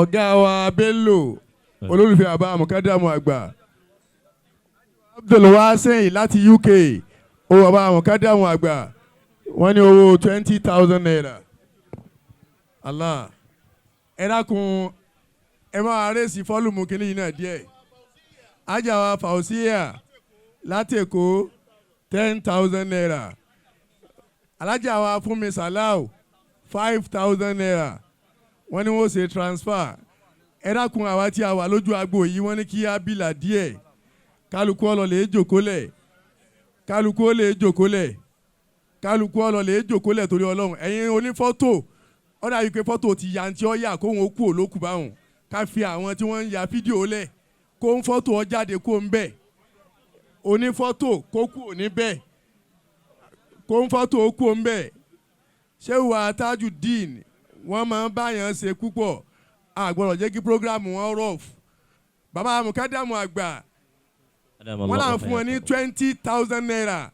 Ọ̀gá wa Bello, olólùfẹ́ àbá Mukadamu àgbà, Abdulwasein láti UK, owó bàbá Mukadamu àgbà, wọ́n ní owó ₦20,000. Allah, ẹ dákun, ẹ máa raise volume kínní yìí náà díẹ̀. Ajáwa Fausia láti Èkó, ₦10,000. Alájà wa Fúnmi Salau, ₦5,000, wọ́n ní wọ́n ṣe transfer. Ẹ dákun, àwa tí a wà lójú agbo yìí, wọ́n ní kí á bìlà díẹ̀, kálukú ọlọ lè jòkólẹ̀, kálukú ó lè jòkólẹ̀, kálukú ọlọ lè jòkólẹ̀ torí Ọlọ́run. Ẹ̀yin onífọ́tò, ó dàbí pé fọ́tò ti ya ntí ọ yà kóhun ó kú òlókù báwọn, ká fi àwọn tí wọ́n ń ya fídíò lẹ̀, kó ń fọ́tò ọ jáde, kó ń bẹ̀, onífọ́tò kó kú òní bẹ̀, kó ń fọ́tò ó kú òun bẹ̀. Ṣé wàá Tajudeen, wọ́n máa ń báyàn ṣe púpọ̀, àgbọ̀dọ̀ jẹ́ kí program wọn rough. Bàbá Mukadamu àgbà, wọ́n là ń fún wọn ní ₦20,000.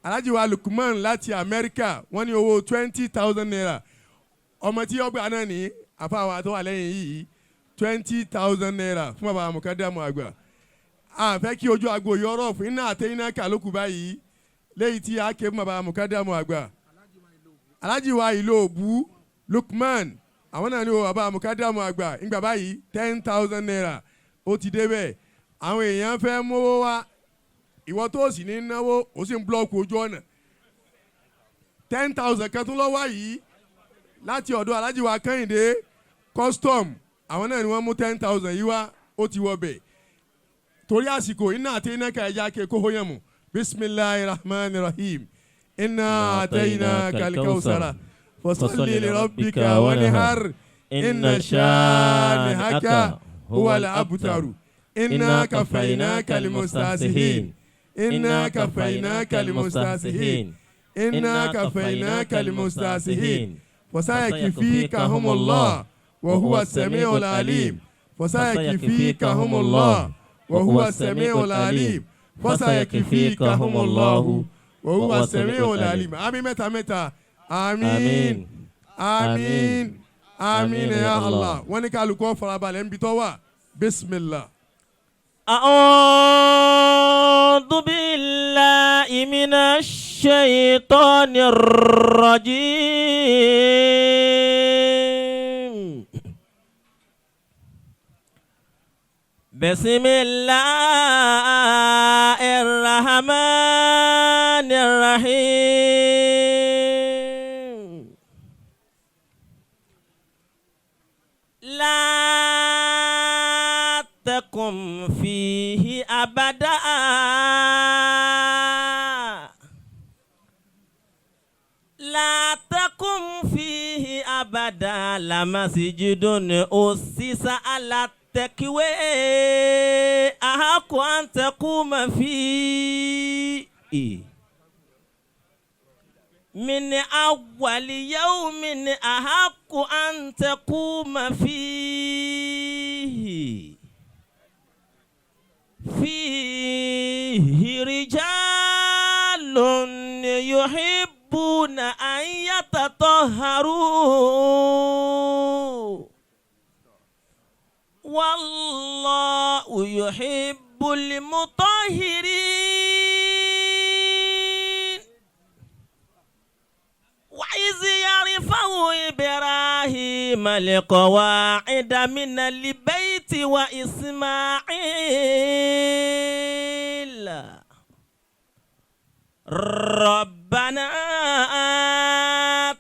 Alhaji wa Lukman láti Amẹ́ríkà, wọ́n ní owó ₦20,000. Ọmọ tí ọgbà náà ní àfàwọn àtọwà lẹ́yìn yìí, ₦20,000 fún bàbá Mukadamu àgbà. A fẹ́ kí ojú agbo yọrọ̀ fún iná àtẹ̀yìnà kàlókù báyìí léyìí tí a ké fún bàbá Mukadamu àgbà. Alhaji wa ìlú Òbú Lukman, àwọn náà ní o bàbá Mukadamu àgbà ńgbà báyìí, ₦10,000, ó ti débẹ̀. Àwọn èèyàn fẹ́ mówó wá, ìwọ tó sì ní náwó, ó sì ń block ojú ọ̀nà. 10,000 kan tún lọ́wọ́ yìí láti ọ̀dọ̀ Alhaji wa Kẹ́hìndé Custom, àwọn náà ni wọ́n mú 10,000 yìí wá, ó ti wọ bẹ̀. Torí àsìkò, iná àti iná ká ẹja ké kóhó yẹn mu. Bisimilahi rahman rahim. Inna a'tainaka al-kawsara fasalli li rabbika wanhar inna shani'aka huwal abtaru inna kafaynaka al-mustahzi'in inna kafaynaka al-mustahzi'in inna kafaynaka al-mustahzi'in fasayakfikahumullah wa huwa as-sami'ul alim fasayakfikahumullah wa huwa as-sami'ul alim fasayakfikahumullahu wa huwa as-sami'ul alim. Àmín mẹ́ta mẹ́ta. Àmín, àmín, àmín ya Allah. Wọ́n ní kálukú farabalẹ̀ ń bi tọ́ wà. Bismillah. أعوذ بالله من الشيطان الرجيم. بسم الله الرحمن الرحيم. لا تقم فيه أبدا. لا تقم فيه أبدا لمسجد أسس على التقوى أحق أن تقوم فيه من أول يوم أحق أن تقوم فيه فيه رجال يحبون أن يتطهروا والله يحب المطهرين. وإذ يرفع إبراهيم القواعد من البيت وإسماعيل ربنا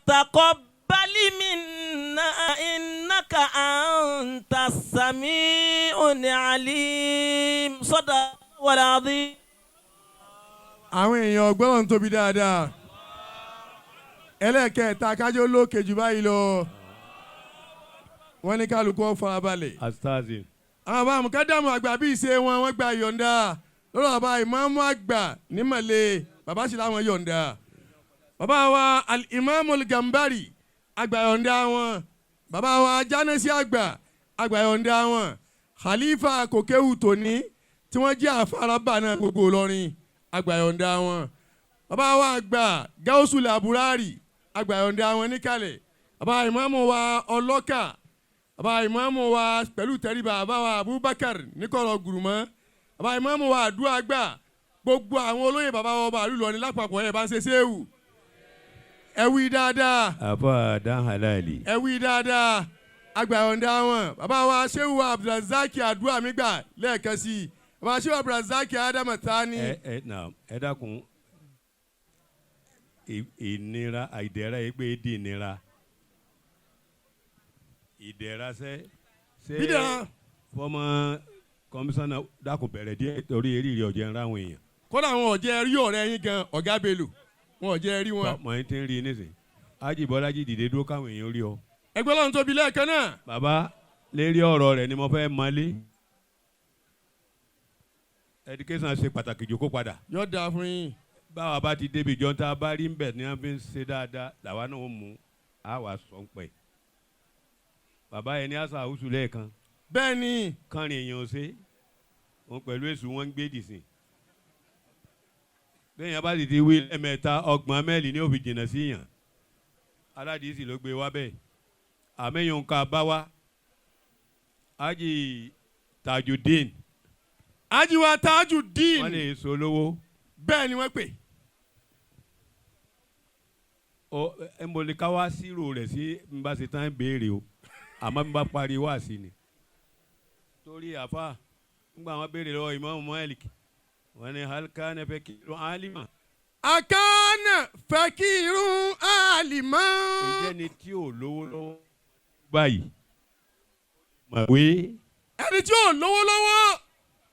تقبل منا إنك أنت السميع العليم. صدق العظيم. Àwọn èèyàn ọgbọ́n ń tóbi dáadáa. Ẹlẹ́ẹ̀kẹta, kájọ́ lókè jù báyìí lọ. Wọ́n ní kálukú ó farabalẹ̀. Astazin. Àwọn bàbá Mukadamu àgbà, bí ìṣe wọn, wọ́n gba yọ̀ǹda lọ́dọ̀ bàbá ìmáàmù àgbà nímọ̀lẹ́, bàbá sì láwọn yọ̀ǹda. Bàbá wa Al-Imam Gambari, àgbà yọ̀ǹda wọn. Bàbá wa Jánẹ́sì àgbà, àgbà yọ̀ǹda wọn. Khalifa Kòkéwù tòní tí wọ́n jẹ́ àfarabà náà gbogbo Ìlọrin, àgbà yọ̀ǹda wọn. Bàbá wa àgbà Gáúsù Làbúrárì, àgbà yọ̀ǹda wọn níkàlẹ̀. Bàbá ìmáàmù wa Ọlọ́kà. Bàbá ìmáàmù wa pẹ̀lú tẹríba, bàbá wa Abubakar níkọ̀rọ̀ gùrùmọ́, bàbá ìmáàmù wa àdúrà gbà, gbogbo àwọn olóyè bàbá wa ọba àlùlọ ní lápapọ̀, ẹ̀ bá ń ṣe séwù, ẹ wí dáadáa. Àfa dan halali. Ẹ wí dáadáa, agbàyọ̀ǹda wọn. Bàbá wa Ṣéwù Abdulrasaq, àdúrà mi gbà lẹ́ẹ̀kan sí i, bàbá Ṣéwù Abdulrasaq Ádámù Tani. Ẹ ẹ na ẹ dákun, ìnira ìdẹ̀ra yìí pé di ìnira ìdẹ̀ra sẹ́ ṣé Bídà. Fọmọ kọmísánná, dákun, bẹ̀rẹ̀ díẹ̀ torí eré ọ̀jẹ̀ ń ráwọn èèyàn. Kódà àwọn ọ̀jẹ̀ rí ọ̀rẹ́ yín gan, ọ̀gá Bello, wọn ọ̀jẹ̀ rí wọn. Mọ̀ ní tí ń rí i nísìn, Ájì Bọ́lájì, dìde dúró káwọn èèyàn rí ọ. Ẹgbẹ́ lọ́run tóbi lẹ́ẹ̀kan náà. Bàbá, lérí ọ̀rọ̀ rẹ̀ ni mo fẹ́ mọ́lé. Education ṣe pàtàkì jù kó padà. Yóò dáa fún yín. Báwa bá ti débi ìjọ tá a bá rí ń bẹ̀ ní wọ́n fi ń ṣe dáadáa, làwa náà ó mú a wà sọ ń pẹ́. Bàbá yẹn ní àṣà àwùsù lẹ́ẹ̀kan. Bẹ́ẹ̀ ni. Kánrin èèyàn ò ṣe wọn pẹ̀lú èṣù wọn ń gbé dìsìn. Bẹ́ẹ̀ yẹn bá sì ti wí lẹ́ẹ̀mẹ́ta, 30 mẹ́ẹ̀lì ní òfin jìnnà sí yàn. Aládìsí ló gbé wá bẹ́ẹ̀. Àmẹ́yìn nǹkan bá wá, Ájì Tajudeen. Ajiwa Tajudeen. Wọ́n lè so lówó. Bẹ́ẹ̀ ni wọ́n pè. Ọ ẹ mo lè ká wá sírò rẹ̀ sí n bá ṣe tán béèrè o, àmọ́ n bá parí wá sí ni. Torí àfa ńgbà wọn béèrè lọ́wọ́ Imam Malik, wọ́n ní halka nẹfẹ̀ kí ló alima. Akana fakirun alimọ. Ǹjẹ́ ni tí ò lówó lọ́wọ́ báyìí mọ̀ wé. Ẹni tí ò lówó lọ́wọ́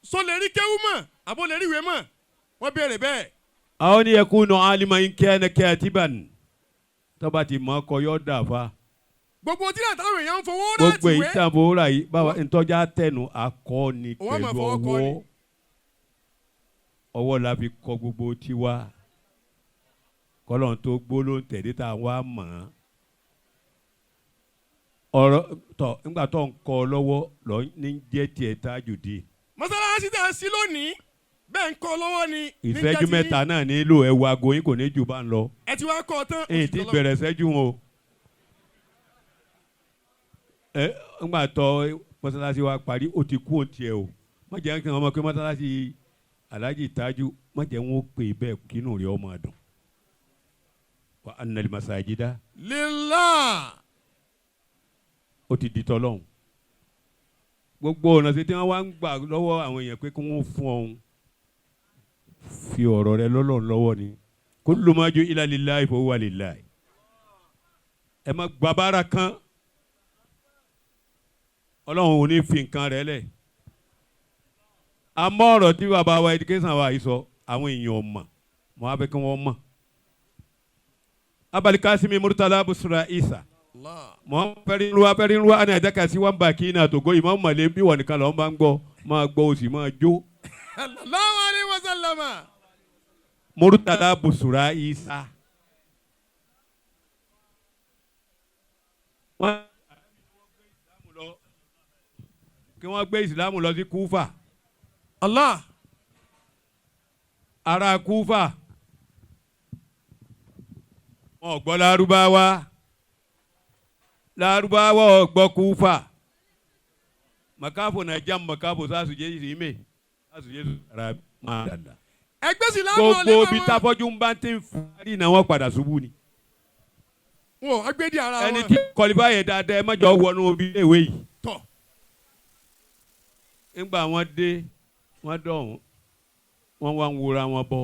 so lè rí kéwú mọ̀ àbó lè rí ìwé mọ̀? Wọ́n béèrè bẹ́ẹ̀. Àwọn ni yakunu alima in kana katiban, tọ́ba ti mọ̀ ọkọ yọ̀ dà fa. Gbogbo tí àtàwọn èèyàn ń fowó rà Gbogbo èyí tìwé. tí a fowó rà yìí, báwa ntọ́já tẹnu akọni Òun á máa pẹ̀lú fọwọ́ kọ ni. ọwọ́. Ọwọ́ la fi kọ gbogbo tiwa kọ́lọ́n tó gbólóhùn tẹ̀lé tá a wá mọ̀ ọ́n. Ọ̀rọ̀ tọ̀ ńgbà tó ń kọ́ ọ lọ́wọ́ lọ ní jẹ́ tiẹ̀ Tajudeen. Mọ́sálásí tá a sí lónìí, bẹ́ẹ̀ ń kọ́ lọ́wọ́ ni. Ní Ìṣẹ́jú jẹ́ ti 3 náà nílò ẹ̀wọ̀ aago yín, kò ní jù bá ń lọ. Ẹ ti wá kọ́ ọ tán. Èyí ti bẹ̀rẹ̀ ṣẹ́jú o. Ẹ ńgbà tọ mọ́sálásí wa parí, ó ti kú òun tiẹ̀ o. Má jẹ́ kí wọ́n mọ̀ pé mọ́sálásí Alhaji Taju, má jẹ́ wọn ó pè bẹ́ẹ̀ kínú rẹ̀ ọmọ dùn. Wa annal masajida Lillah. Ó ti di tọ́lọ́hún. Gbogbo ọ̀nà sí tí wọ́n wá ń gbà lọ́wọ́ àwọn èèyàn pé kí wọ́n fún ọ̀hún, fi ọ̀rọ̀ rẹ lọ́lọ́run lọ́wọ́ ni. Kullu ma ju'ila lillahi fa huwa lillahi. Ẹ má gbàbára kan, Ọlọ́run ò ní fi nǹkan rẹ̀ lẹ̀. Àmọ́ ọ̀rọ̀ tí bàbá wa education wa yìí sọ, àwọn èèyàn ò mọ̀, mọ́ á fẹ́ kí wọ́n mọ̀. Abali Kasimi Murtala Busra Isa mọ fẹ́rinruwa fẹ́rinruwa ani àjàkà sí wọn bá kí iná tó go ìmọ̀ mọ̀lẹ́ bí wọn nìkan lọ́n bá ń gbọ́, máa gbọ́ o sì máa jó. Sallallahu alayhi wa sallama. Murtala Busra Isa. Wọ́n kí wọ́n gbé ìsìlámù lọ sí Kúfà. Allah. Ará Kúfà wọn ò gbọ́ Lárúbáwá, Lárúbáwá ò gbọ́ Kúfà. Makafo na jam makafo sáàsù jẹ́ ìsìnmẹ́ sáàsù jẹ́ ara máa dàda. Ẹgbẹ́ ìsìlámù Gbogbo ọ̀lẹ́ ibi táfọ́jú ń bá ti ń fari náà, wọ́n padà ṣubú ni. Wọn ò agbédè ara wọn. Ẹni tí kọlífà yẹn dáadáa, ẹ má jọ wọnú ibi ìwé yìí. Tọ̀. Ńgbà wọn dé, wọn dọ̀hún, wọn wá ń wora wọn bọ.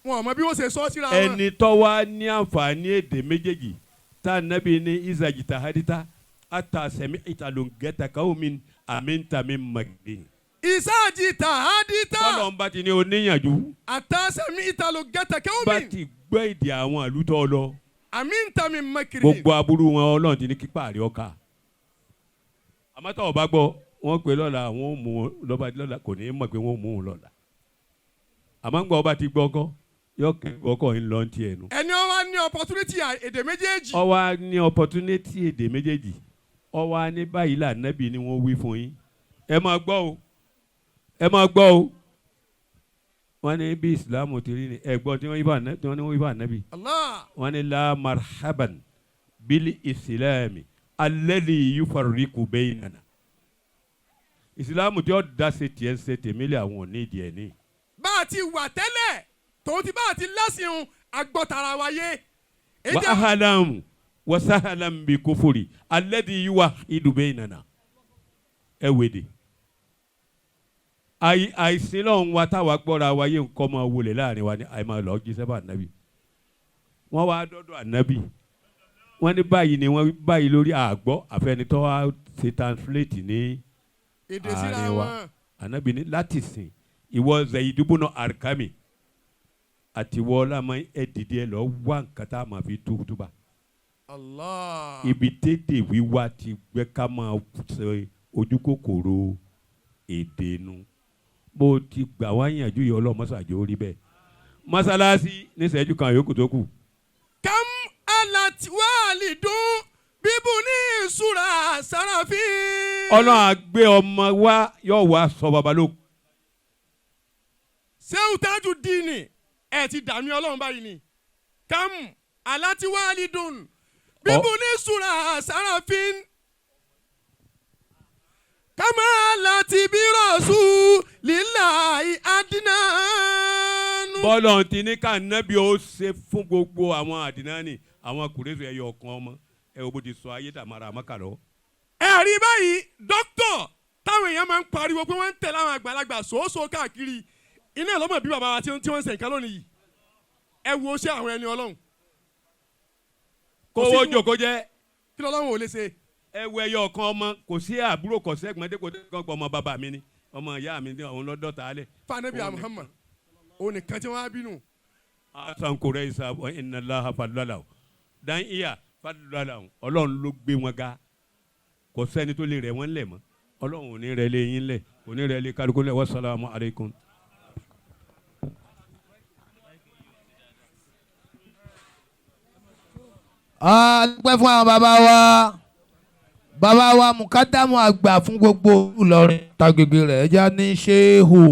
Wọn ò mọ bí wọ́n ṣe sọ síra wọn. Ẹni tó wá ní àǹfààní èdè méjèèjì tá a nábì ní izajita hadita ata sẹmi ìtàlóńgẹ́ta káwọn mi àmì ń ta mi màgbé. Ìsáàjì tàhádìtà. Bọ́lọ̀ ń bá ti ní oníyànjú. Àtàsẹ̀mí ìtàló gẹ́tà Bá kẹ́wọ́mì. ti gbọ́ èdè àwọn àlùtọ́ lọ. Àmì ń ta mi mẹ́kiri. Gbogbo aburú wọn, Ọlọ́run ti ní kípa àrí ọkà. Àmọ́ tó o bá gbọ́, wọ́n pè lọ́la, àwọn ò mú un lọ́ba lọ́la, kò ní í mọ̀ pé wọ́n ò mú un lọ́la. Àmọ́ ńgbà ọba ti gbọ́ kọ́, yọ kẹ́kọ̀ọ́ ń lọ ti ẹnu. Ẹni ó wá ní opportunity èdè méjèèjì. Ó wá ní opportunity èdè méjèèjì, ó wá ní báyìí là nẹ́bí ni wọ́n wí fún yín. Ẹ máa gbọ́ o, ẹ máa gbọ́ o. Wọ́n ní bí ìsìlámù ti rí ni ẹ̀gbọ́n tí wọ́n ní wọ́n yí fún ànábì. Allah. Wọ́n ní la marhaban bil islami Alladhi yufarriqu baynana. Ìsìlámù tí ó dá ṣe tiẹ̀ ṣe tèmi lé àwọn òní ìdí ẹ̀ ní. Bá a ti wà tẹ́lẹ̀, tòun ti bá a ti lẹ́sìn agbọ́tara wa yé. Èyí Wa tẹ́- ahlan wa sahlan bi kufuri alladhi yuwahhidu baynana. Ẹ wèdè. Àìsìn lọ́hùn wa táwa gbọ́ra wa yé nǹkan máa wọlé láàrin wa ni àìmáa lọ́ọ́ jíṣẹ́ bá ànábì. Wọ́n wá dọ́dọ̀ ànábì. Wọ́n ní báyìí ni wọ́n báyìí lórí àgbọ́ àfẹnitọ́ wa ṣe translate ní èdè síra àárín wa. wọn. Ànábì ní láti sìn ìwọ Zaidubuna Arkami àti ìwọ ọlámọ ẹ dìde ẹ lọ wá nǹkan tá a máa fi tú túbà. Allah. Ibi tètè wíwá ti gbẹ ká máa ṣe ojú kòkòrò èdè nu bó o ti gbà wá yànjú yìí ọlọ́mọṣàjò orí bẹ́ẹ̀ mọ́sálásí níṣẹ́jú kan yòókù tó kù. Kam alat walidun bíbù ní ìṣúra sàràfin. Ọlọ́run àgbẹ̀ ọmọ wa yóò wá sọ babalóko. Sehu Tajudeen ẹ ti dàmí ọlọ́run báyìí ni. Kam alat walidun bíbù ní ìṣúra sàràfin. Kama alati bí rọ̀ṣù lílàyé adínánú. Bọ́lọ̀ ti ní ká nábì ó ṣe fún gbogbo àwọn àdínáni àwọn kùrẹ́sì ẹ̀yọ ọ̀kan ọmọ ẹ wo bó ti sọ ayé dàmára àmọ́kà lọ. Ẹ rí báyìí, dókítà táwọn èèyàn máa ń pariwo pé wọ́n ń tẹ̀lé àwọn àgbàlagbà sòóso káàkiri iná ìlọ́mọ̀ bí bàbá wa tí wọ́n ń ṣe nǹkan lónìí yìí. Ẹ wo ṣé àwọn ẹni ọlọ́run. Kówó jòkó jẹ́. Kí lọ́lọ́run ò lè ṣe. Ẹ wo ẹyọ ọ̀kan ọmọ, kò sí àbúrò, kò sẹ́gbọ́n dé, kò dé kan pọ̀, ọmọ bàbá mi ni, ọmọ ìyá mi ni, òun lọ́dọ̀ta alẹ́. Fanabi Muhammad òun nìkan tí wọ́n á bínú. Asan kò rẹ isa inna Allaha fadlalahu dan iya fadlalahu. Ọlọ́run ló gbé wọn ga, kò sẹ́ni tó lè rẹ̀ wọ́n lẹ̀ mọ́. Ọlọ́run ò ní rẹ̀ lé yín lẹ̀, kò ní rẹ̀ lé kálukú lẹ̀. Wasalaamu aleykum. A dúpẹ́ fún àwọn bàbá wa, bàbá wa mukadamu àgbà fún gbogbo Ìlọrin tàgbègbè rẹ̀, ẹja ní ṣéhù.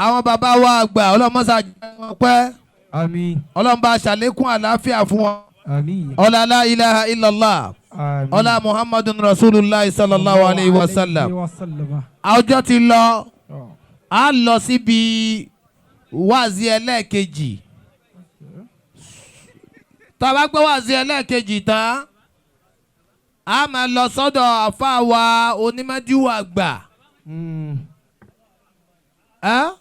Àwọn bàbá wa àgbà, ọlọ́mọ́sá jẹ́ wọn pẹ́. Àmín. Ọlọ́run bá ṣàlékún àlàáfíà fún wọn. Àmín. Ọlá la ilaha illallah. Àmín. Ọlá Muhammadun Rasulullah sallallahu alayhi wa sallam. Wa sallam. Ọjọ́ ti lọ, a lọ síbi wáàzí ẹlẹ́ẹ̀kejì. Tá a bá gbọ́ wáàzí ẹlẹ́ẹ̀kejì tán, a máa lọ sọ́dọ̀ àfáà wa onímọ̀díwò àgbà. Ẹ́?